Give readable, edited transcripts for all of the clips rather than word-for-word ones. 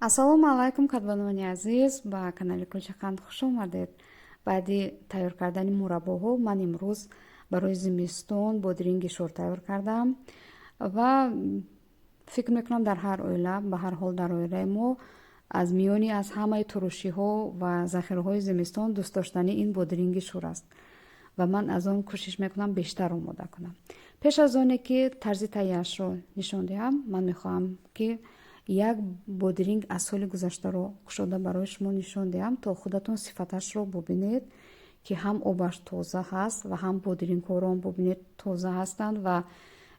Ассалому алайкум, кадбонувони азиз, ба канали Кулчақанд хуш омадед. Баъди тайёр кардани мураббоҳо ман имрӯз барои зимистон бодиринги шур тайёр кардам ва фикр мекунам, дар ҳар оила, ба ҳар ҳол дар оилаи мо, аз миёни аз ҳамаи турушиҳо ва захираҳои зимистон дӯстдоштани ин бодиринги шур аст ва ман аз он кӯшиш мекунам бештар омода кунам. Пеш аз оне ки тарзи таҳияшро нишон диҳам, ман мехоҳам, ки як бодиринг аз соли гузаштаро кушода барои шумо нишон диҳам, то худатон сифаташро бубинед, ки ҳам обаш тоза ҳаст ва ҳам бодирингҳоро бубинед, тоза ҳастанд ва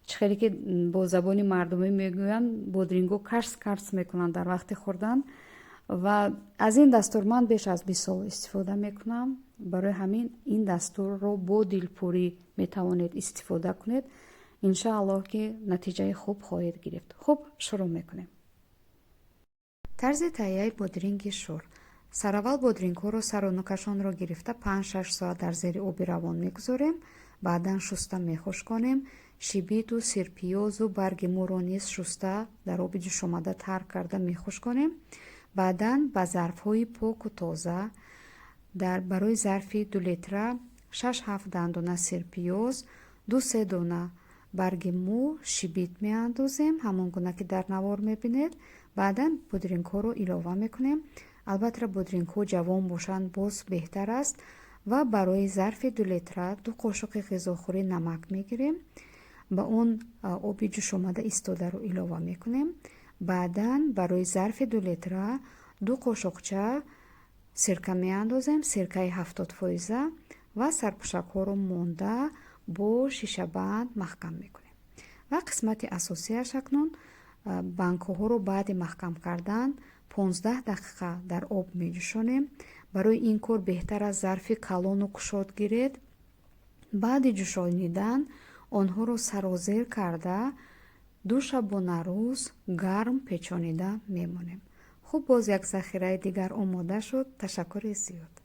чӣ хеле ки бо забони мардумӣ мегӯянд, бодирингҳо карс карс мекунанд дар вақти хӯрдан. Ва аз ин дастур ман беш аз 20 сол истифода мекунам. Барои ҳамин ин дастурро бо дилпурӣ метавонед истифода кунед. Иншааллоҳ, ки натиҷаи хуб хоҳед гирифт. Хуб, шурӯъ мекунем. Тарзи таҳияи бодиринги шур. Сараввал бодирингҳоро сару нукашонро гирифта, 5-6 соат дар зери оби равон мегузорем. Баъдан шуста мехушконем. Шибиту сирпиёзу барги мӯро низ шуста, дар оби ҷӯшомада тар карда мехушконем. Баъдан ба зарфҳои поку тоза дар барои зарфи 2 литра 6-7 дандона сирпиёз, 2-3 дона барги мӯ, шибит меандозем, ҳамон гуна ки дар навор мебинед. Баъдан бодирингҳоро илова мекунем. Албатта, бодирингҳо ҷавон бошанд, боз беҳтар аст. Ва барои зарфи 2 литра 2 қошуқи ғизохӯрӣ намак мегирем, ба он оби ҷӯшомада истодаро илова мекунем. Баъдан барои зарфи 2 литра 2 қошуқча сирка меандозем, сиркаи 70-фоиза, ва сарпӯшакҳоро монда, бо шишабанд маҳкам мекунем. Ва қисмати асосияш акнун: банкаҳоро баъди маҳкам кардан 15 дақиқа дар об меҷӯшонем. Барои ин кор беҳтар аст зарфи калону кушод гиред. Баъди ҷӯшонидан онҳоро сарозер карда, 2 шабонарӯз гарм печонида мемонем. Хуб, боз як захираи дигар омода шуд. Ташаккури зиёд.